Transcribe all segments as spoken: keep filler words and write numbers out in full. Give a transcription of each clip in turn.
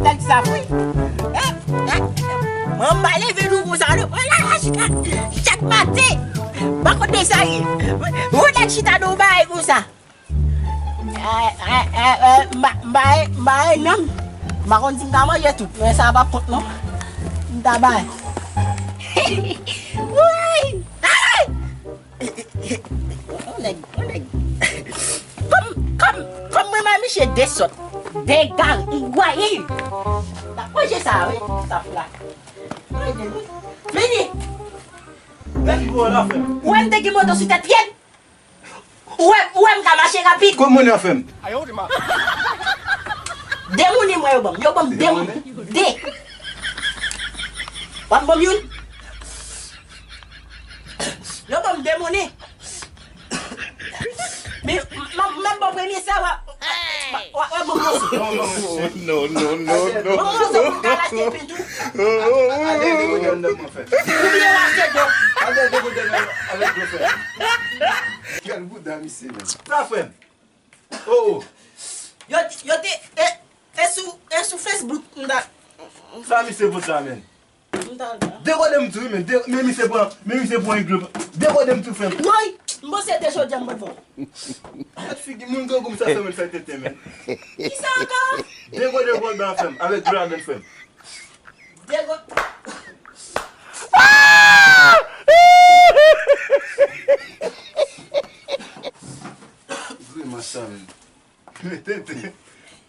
Nèg sa fou. Eh, eh, mwen pa leve nou konsa non. Mwen la, la chita chak maten. Pa konn de sa ye. Ou nèg chita nou bay konsa. Eh, eh, eh, eh, m pa, m pa, m pa, non. M pa konn si m ta manje tout, men sa pa kont non. M ta bay. Woy! Ay! Yon nèg, yon nèg. Kòm, kòm, kòm mwen, mwen, misye de sòt, de gari, igwaye. N ap manje sa, wi, sa fou la. Manje, wi. Vini. Mèt gwo la, frè m. Ou wè m te gen moto sou tèt yèd? Ou wè, ou wè m ka mache rapid? Kot monnen an, frè m? De monnen mwen yo ban m. Yo ban m de monnen. De. W ap ban m youn? Yo ban m de monnen. Men, m, m, m ap ban premye sa, w a, w a, w a ban m moso. Non, non, non, non, non. Ban m moso pou m ka achte pen tou. Al dèyè dekontè anndan mwen, frè m. Ou byen w achte dlo. Al dèyè dekontè anndan avèk dlo, frè m. Gad bouda misye, menm. Sa, frè m. Oh, oh. Yo, yo te, e, e sou, e sou Facebook, m ta. Sa misye pote la, menm? M ta. Dekode m tou, wi, men, de, men misye pran, men misye pran yon grenn. Dekode m tou, frè m. Woy, m panse te jodi a m pral fè w. Gad figi moun grangou m sa, fè mwen fè tenten, menm. Kisa ankò? Dekode m pran, frè m, avèk dlo ladann, frè m. Dego. Grimas sa menm. Mete te.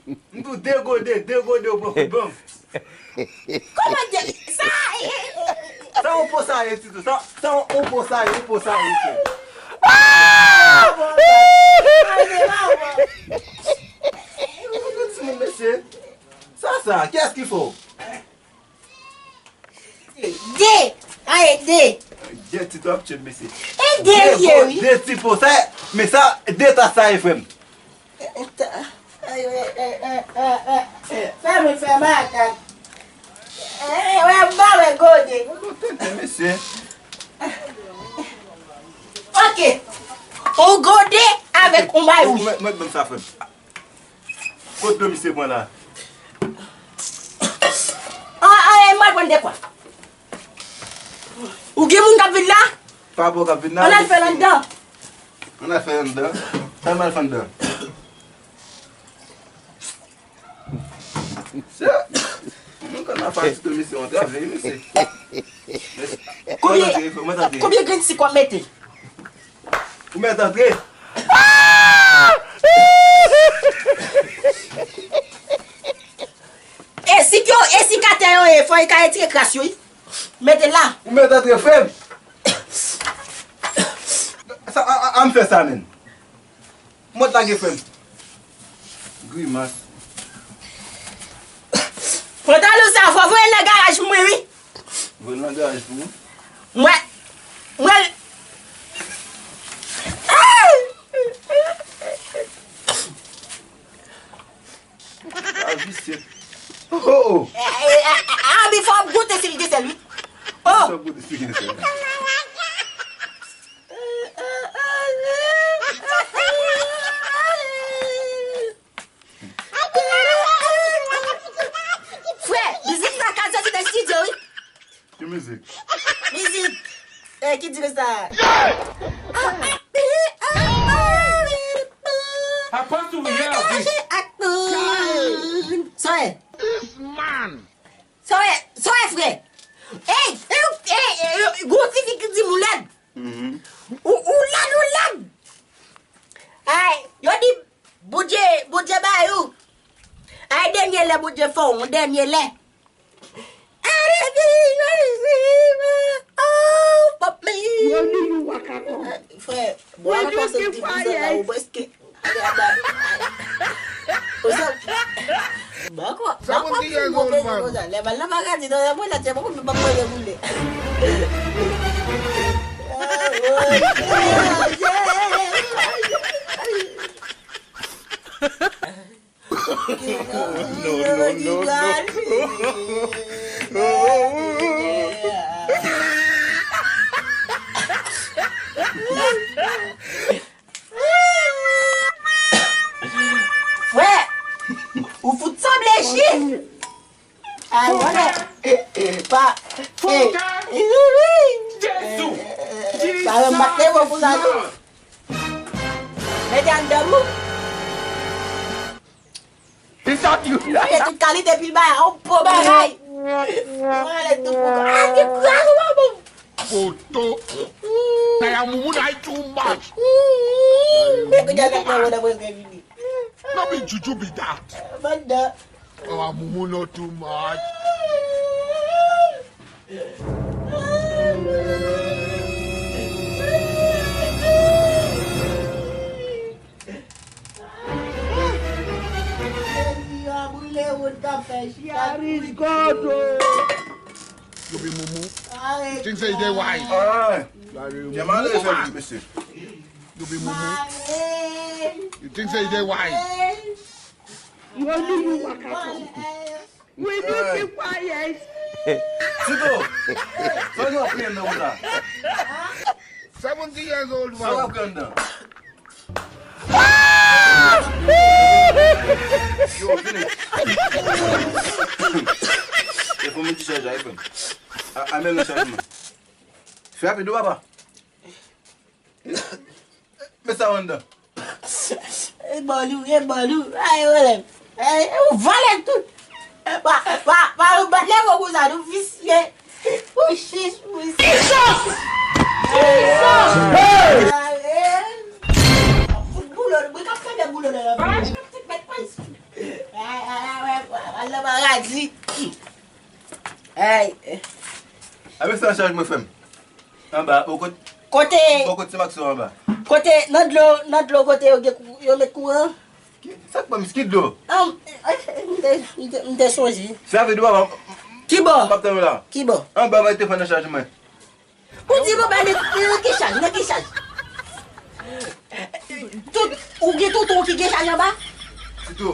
M tou degode, degode ou poko ban m. Kòman de sa? Sa ou po sa ye, Tito? Sa, sa ou po sa ye, ou po sa ye, frè? Ah! Timoun, mesye. Sa, sa, kiyès ki fè w? De! Aye, de! De ti twòp tchèp, mesye. E de, de, wi. De ti po, sa, men sa, de tas sa ye, frè m. Fè mwen fè makak. E, wè, m pa wè gode. Tenten, mesye. Ok. On gode avèk on bay wouj. Mwen, mwen, ban m sa, frè m. Kot dlo misye pran la? Ah, ah, eh, m pral pran dekwa. Ou gen moun k ap vin la? Pa bon k ap vin la. Ann al fè l anndan. Ann al fè l anndan. Ann al fè l anndan. Se, moun konn nan fè ti tou misye, yon travay, misye. Konbyen, konbyen grenn sik w ap mete? Ou mèt antre. E sik yo, e sik atè yo ye, fò e ka retire kras yo, wi. Mete la. Ou mèt antre, frè m. An fè sa, menn. Mwen t lage frè m. Grimas. Pantalon sa, fò voye l nan garaj pou mwen, wi. Voye l nan garaj pou mwen? Mwen, mwen. A visye. Oh, oh. Abi fò ap goute si l gen sèl, wi. Oh. Fò ap goute si l gen sèl. Frè, mizik sa ka soti nan estidyo, wi. Ki mizik? Mizik. Eh, ki di sa? Apa tu ya? Soyez. This man. Soyez, soyez, frè. Hey, hey, hey, hey, gwo ti fi ki di mou lèd. Mhm. Ou, ou lèd, ou lèd. Ay, yo di, Bondye, Bondye ba yo. Ay, dènye lè Bondye fè w, dènye lè. Yo di nou waka kò. Frè, bwa la pase divize la, ou prèske. Bako, bako ti gwo peyizan konsa. Lè bal nan pa ka di nan yon mwen la tye poko pa mwen regoule. No, no, no, no. Frè, ou fout sanble chif. Ay, mwen, pa, eh, Jezi! Sa yo bat levo pou sa tou. Mete anndan bou. Li sòti. Mete tout kalite pil bagay, yon po bagay. Mwen ale tout pou ka. Ay, ki kras ou pa bon. Poto. Kaya mumu na too much. Mwen ki dènye mwen nan mwen vini. No be juju be that. Manda. Kaya mumu no too much. Yaris Godo. You be mumu. You think say you dey wise? Alright. You be mumu. You be mumu. You think say you dey wise? You only you waka come. We need to be quiet. Tito, sa w ap kriye nan wout la? Seventy years old man. Sa w ap kriye anndan? Yo, vini. E pou mwen ti chaje iPhone. A, a, men nan chaje mwen. Fè rapid, wi, papa. Met sa w anndan. E bòlou, e bòlou. Ay, wè. Ay, ou vòlè tout. E pa, pa, pa, ou bat levo konsa, nou visye. Ou chich, ou chich. Jesus! Jesus! Hey! Fout boulon, mwen k ap fè de boulon nan la. Ay, ay, ay, wè, al nan maradi. Ay. Ape sa chaj mwen fè m. Anba, bò kot, kote, bò kot ti makso anba. Kote, nan dlo, nan dlo kote yo gen kou-, yo met kouran. Ki, sa k pa m, ki dlo? An, m te, m te, m te sonje. Se avè dwa, m, ki bò? M ap tann ou la. Ki bò? Anba, mwen te fè nan chaj mwen. Ou di mwen ba nan, nan ki chaj, nan ki chaj? Tout, ou gen tonton ki gen chaj anba? Tito.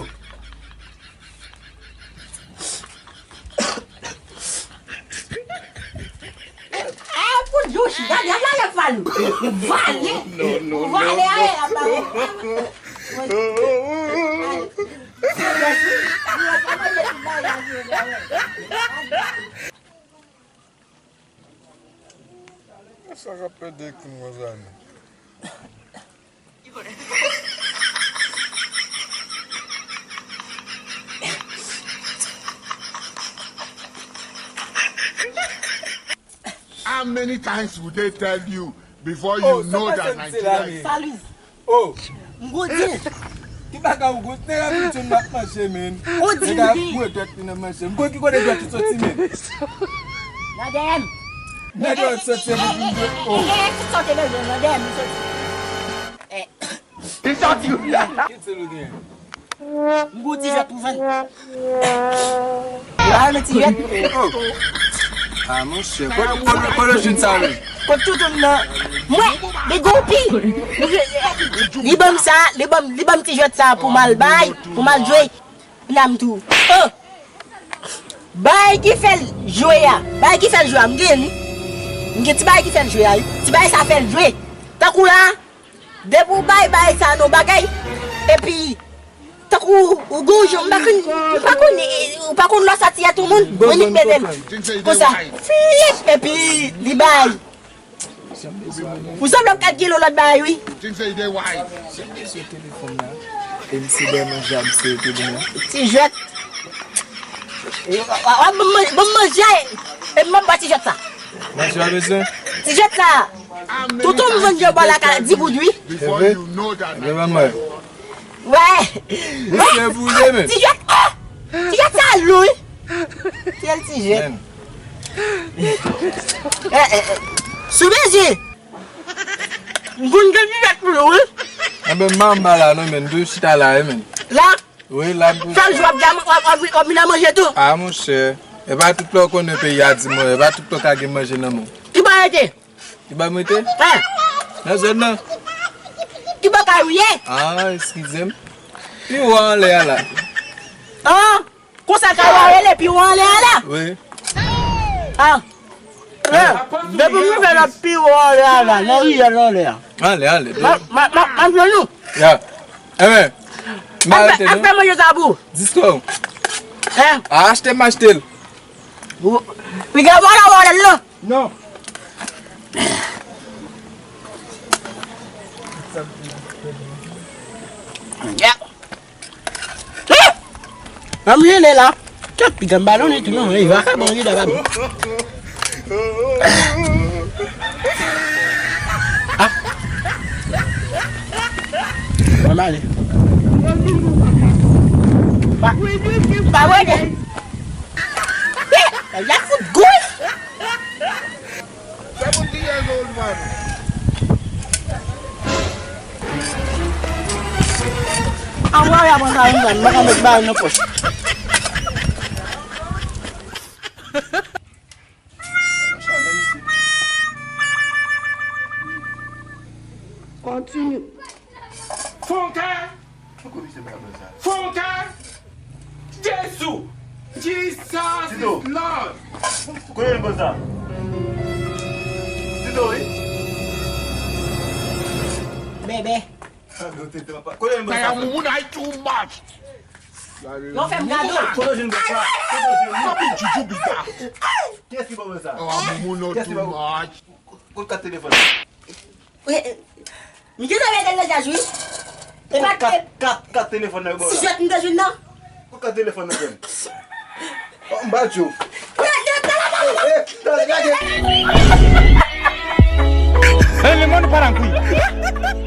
Ah, pou dlo chita, gad la lè vale. Vale. Vale a la ba. Sa ka pede kounye a non. How many times would they tell you before you know that Nigeria is... Salut. Oh. M gwo dyen. Ki bagay ou gwo? Tè la vin tchoun m ap manje, men. Ou di m ki? Nèg ap boure dwèt li nan manje. M gwo ki kote dwèt ou soti, men. Nan dèyè m. Nan dèyè w soti, epi vin dwèt. Oh. Eh, eh, eh, eh, ki sòti nan dèyè m soti. Li sòti wi. Ki ti ou gen? M gon ti jwèt pou vann. Ou pa renmen ti jwèt? Oh. Ah, monchè, kote, kote, kote w jwenn sa menm? Kot toutoun nan. Mwen, li gon pi. Li ban m sa, li ban m, li ban m ti jwèt sa pou m al bay, pou m al jwe. N a m tou. Oh! Bagay ki fè l jwe a. Bagay ki fè l jwe a. M gen li. M gen ti bagay ki fè l jwe a, wi. Ti bagay sa fè l jwe. Tankou la, depi w bay bagay sa nan bagay, epi, tankou ou gon jan, m pa konn, m pa konn, ou pa konn lò sa ti a tou moun, mwen nik mete l. Konsa. Flip! Epi, li bay. Ou sanble ap gad kilo lòt bagay, wi. Sou telefòn la. E misye bay manje a misye te di mwen. Ti jwèt. E, w ap ban m manje, ban m manje, e m ap ba ti jwèt sa. Manje a bezwen. Ti jwèt sa. Toutan m vann jwèt bò la ka di goud, wi. E vre? Ebyen, ban mwen. Wè. Misye boule, men. Ti jwèt, ah! Ti jwèt sa lou, wi. Kèl ti jwèt. Men. Eh, eh, eh. Sou bezye. M konn gen ti jwèt pou lou, wi. Enben, m anba la, non, men. Dwe chita la, wi, men. La? Wi, la, m. Chak jou w ap, w ap, w ap, w ap vin nan manje tou. Ah, monchè. E pa tout lè w konnen peyi a di mwen. E pa tout lè w ka gen manje nan men w. Ki bò w rete? Ki bò m rete? Nan zòn nan. Ki bò kay ou ye? Ah, eskize m. Pi wo anlè a la. Ah, konsa kay ou a rele pi wo anlè a la? Wi. Ah. Eh, depi m rive nan pi wo anlè a la, nan riyèl anlè a. Anlè, anlè. M a, m a, m a, m a jwenn ou. Ya. Enben, m a rete non. Al fè manje sa pou ou. Disko. Hein? A achte m achte l. Piga vòlò vòlò l non. Non. Ban m rele la. Kèt piga m balon li tou non. Ey, vakabon li la pa bon. Ah. Ban m ale. Pa, pa wè de. Ey, la fout gou. Seventy years old man. Anvwaye a mwen ka yon grann, mwen ka met bagay nan pòch. Kontinye. Fonka! Fon kè! Jezu! Jesus is Lord! Kote l konsa? Tito, wi. Bebe. Kote l konsa? Taya moumoun ay too much. Yo fè m gado. Kote w jwenn bòs la? Kote w jwenn li? Papi Juju Bita. Kiyès ki ba w sa? Oh, a moumoun nou too much. Kot kat telefòn nan? Wi, eh, mi gentan mete l nan chaj, wi. E pa kat, kat, kat telefòn nan yo ba w la? Si jwèt m te jwenn nan. Kot kat telefòn nan, frè m? Oh, m ba w. Wi, jwèt nan la, ba w. Eh, eh, lage. Eh, le monde part en couille.